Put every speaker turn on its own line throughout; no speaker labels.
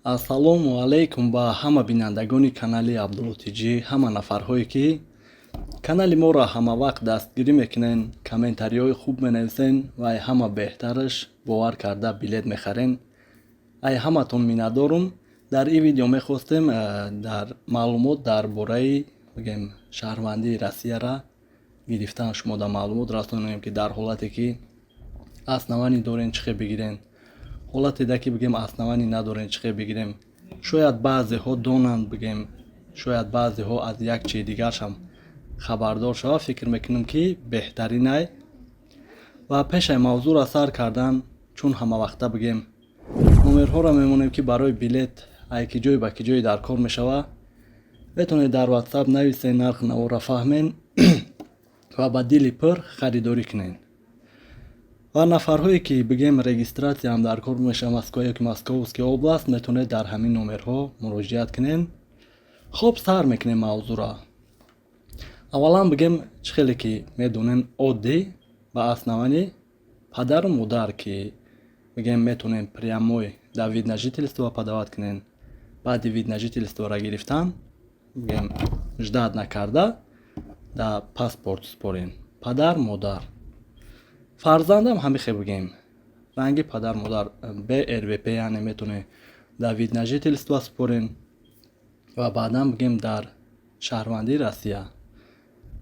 Ассалому алайкум ба ҳама бинандагони канали Абдулло Тҷи, ҳама нафарҳое, ки канали моро ҳамавақт дастгирӣ мекунен, комментариҳои хуб менависен ва ай ҳама беҳтараш бовар карда билет мехарен. Ай ҳаматон миннатдорум. Дар ин видео мехостем дар маълумот дар бораи, бигем, шаҳрвандии Россияра гирифтан шумо да маълумот расонем, ки дар ҳолате ки основание дорен, чӣ хел бигирен, ҳолате да ки, бигем, основание надорен, чӣ хел бигирем. Шояд баъзеҳо донанд, бигем, шояд баъзеҳо аз як чизи дигаршам хабардор шавад. Фикр мекунам, ки беҳтаринай. Ва пешаи мавзӯъро сар кардан, чун ҳамавақта, бигем, номерҳоро мемонем, ки барои билет ай ки ҷой ба ки ҷое дар кор мешавад, метавонед дар WhatsApp нависен, нархи наворро фаҳмен ва ба дили пур харидорӣ кунед. Ва нафарҳое ки, бигем, регистрация ам дар кор мешавад, Москва ё ки Московский область, метавонед дар ҳамин номерҳо муроҷиат кунед. Хуб, сар мекунем мавзӯъро. Аввалан, бигем, чӣ хеле ки медонем, оддӣ ба основании падару модар, ки, бигем, метавонем прямой дар вид на жительство подавать кунем. Баъди вид на жительство ро гирифтан, бигем, ждать накарда дар паспорт супорем. Падар, модар, фарзандам ҳамин хел, бигем, ранги падар модар бе РВП, яъне метавонем дар вид на жительство супорем ва баъдан, бигем, дар шаҳрвандии Россия.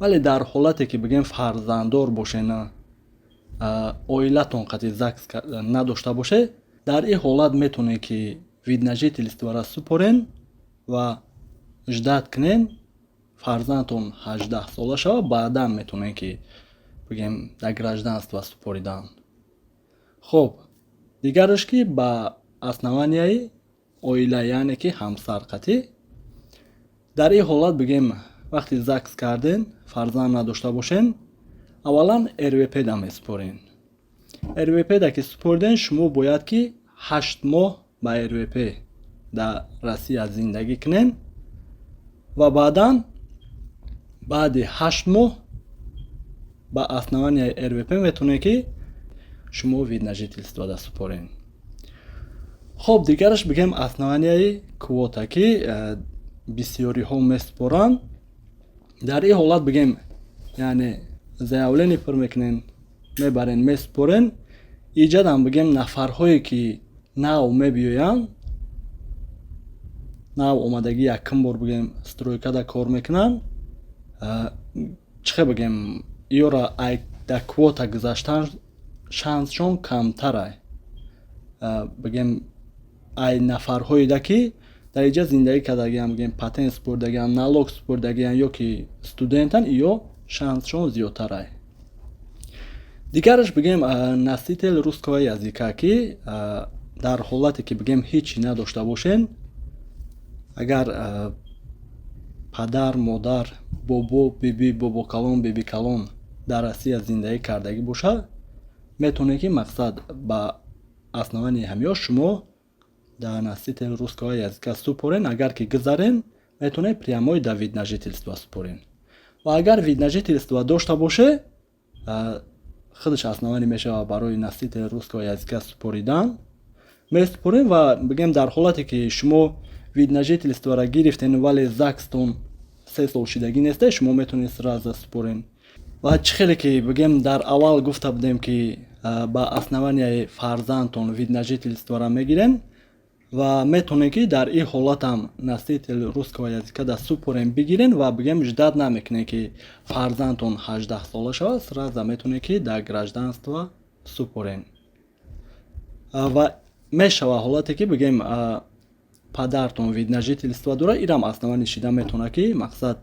Вале дар ҳолате ки, бигем, фарзанддор бошен, оилатон қати ЗАГС надошта боше, дар ин ҳолат метавонед, ки вид на жительство ро супорен ва ждать кунен, фарзандтон 18 сола шавад, баъдан метавонед, ки, бигем, дар гражданство супоридан. Хуб, дигараш, ки ба основания и оила, яъне ки ҳамсарқатӣ. Дар ин ҳолат, бигем, вақте ЗАГС карден, фарзанд надошта бошен, аввалан РВП да месупорен. РВП да ки супориден, шумо бояд ки 8 моҳ ба РВП дар Россия зиндагӣ кунен ва баъдан, баъди 8 моҳ, ба основания и РВП метавонед, ки шумо вид на жительство да супорен. Хоб, дигараш, бигем, основания и квота, ки бисёриҳо месупоранд. Дар ин ҳолат, бигем, яъне заявление пур мекунен, мебарен, месупорен. Иҷадам, бигем, нафарҳое ки нав мебиёянд, нав омадагӣ, якум бор, бигем, стройка да кор мекунанд, чӣ хел, бигем, иёра дар квота гузаштан шансшон камтарай, бигем, ай нафарҳоеда ки дар иҷа зиндагӣ кардагиам, бигем, патент супордагиам, налог супордагиам ё ки студентан, иё шансшон зиёдтарай. Дигараш, бигем, носитель русского языка, ки дар ҳолате ки, бигем, ҳечи надошта бошен, агар падар, модар, бобо, биби, бобокалон, бибикалон дар Россия зиндагӣ кардагӣ бошад, метавонед, ки, мақсад, ба основании ҳамиё шумо дар носитель русского языка супорен. Агар ки гузарен, метавонед прямой да вид на жительство супорен. Ва агар вид на жительство дошта боше, худаш основание мешавад барои носитель русского языка супоридан. Месупорем ва, бигем, дар ҳолате ки шумо вид на жительство ро гирифтен, вале ЗАГСтон 3 сол шидагӣ несте, шумо метавонед сразу супорен. Ва чӣ хеле ки, бигем, дар аввал гуфта будем, ки ба основания и фарзандтон вид на жительство ро мегирен ва метавонед, ки дар ин ҳолатам носитель русского языка да супорем, бигирен ва, бигем, ждать намекунед, ки фарзандтон 18 сола шавад, сразу метавонед, ки дар гражданство супорен. Ва мешавад ҳолате ки, бигем, падартон вид на жительство дорад, инам основание шида метавонад, ки, мақсад,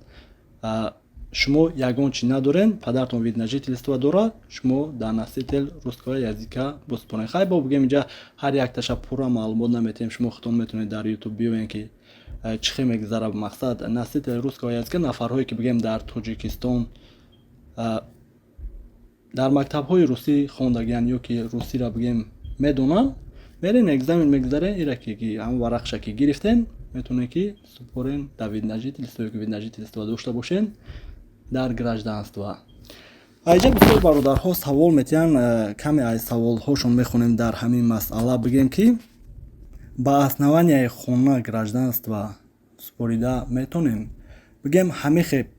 шумо ягон чи надорен, падартон вид на жительство дорад, шумо дар носитель русского языка бисупорен. Хай, бо, бигем, инҷа ҳар якташа пурра маълумот наметиҳем. Шумо худтон метавонед дар Ютуб биёен, ки чӣ хел мегузарад. Мақсад, носитель русского языка нафарҳое ки, бигем, дар Тоҷикистон дар мактабҳои русӣ хондагианд ё ки русиро, бигем, медонанд, мерен, экзамен мегузарен, ира ки ҳамн варақша ки гирифтен, метавонед, ки супорен дар вид на жительство ё ки вид на жительство дошта бошен, дар гражданство. Айҷа бисёр бародарҳо савол метиҳанд. Каме аз саволҳошон мехонем дар ҳамин масъала. Бигем, ки Ба основанияи хона гражданство супорида метонем? Бигем, ҳамихе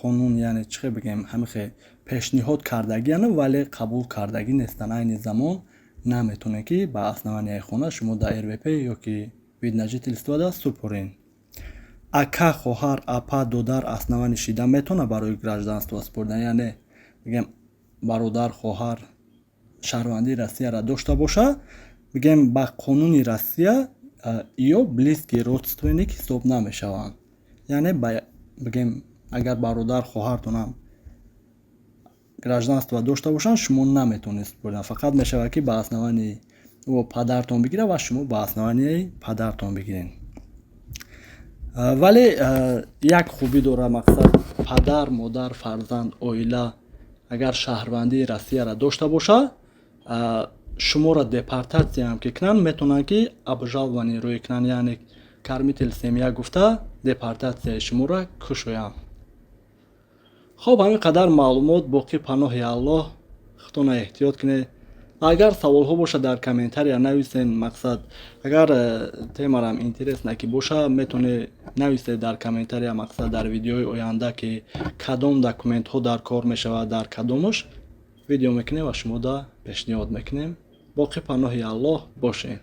қонун, яъне чӣ хел бигем, ҳамихе пешниҳод кардагиану, вале қабул кардагӣ нестанд. Айни замон наметонем, ки ба основанияи хона шумо дар РВП ё ки вид на жительство да супорен. Ака, хоҳар, апа, додар основание шида метавонад барои гражданство супоридан? Яъне, бигем, бародар, хоҳар шаҳрвандии Россияро дошта боша, бигем, ба қонуни Россия ё близкий родственник ҳисоб намешаванд. Яъне, бигем, агар бародар, хоҳартонам гражданство дошта бошанд, шумо наметавонед супоридан. Фақат мешавад, ки ба основании ӯ падартон бигирад ва шумо ба основанияи падартон бигиред. Вале як хубӣ дорад, мақсад, падар, модар, фарзанд, оила агар шаҳрвандии Россияро дошта боша, шуморо депортатсияам ки кунанд, метавонанд, ки обжалование рӯй кунанд, яъне кормитель семья гуфта депортатсияи шуморо кушоянд. Хоб, ҳамин қадар маълумот. Боқӣ паноҳи Аллоҳ, худтона эҳтиёт кунед. Агар саволҳо бошад, дар комментария нависен. Мақсад, агар темарам интересно ки боша, метавонед нависед дар комментария. Мақсад, дар видеои оянда ки кадом документҳо дар кор мешавад, дар кадомаш видео мекунем ва шумода пешниҳод мекунем. Боқӣ паноҳи Аллоҳ бошед.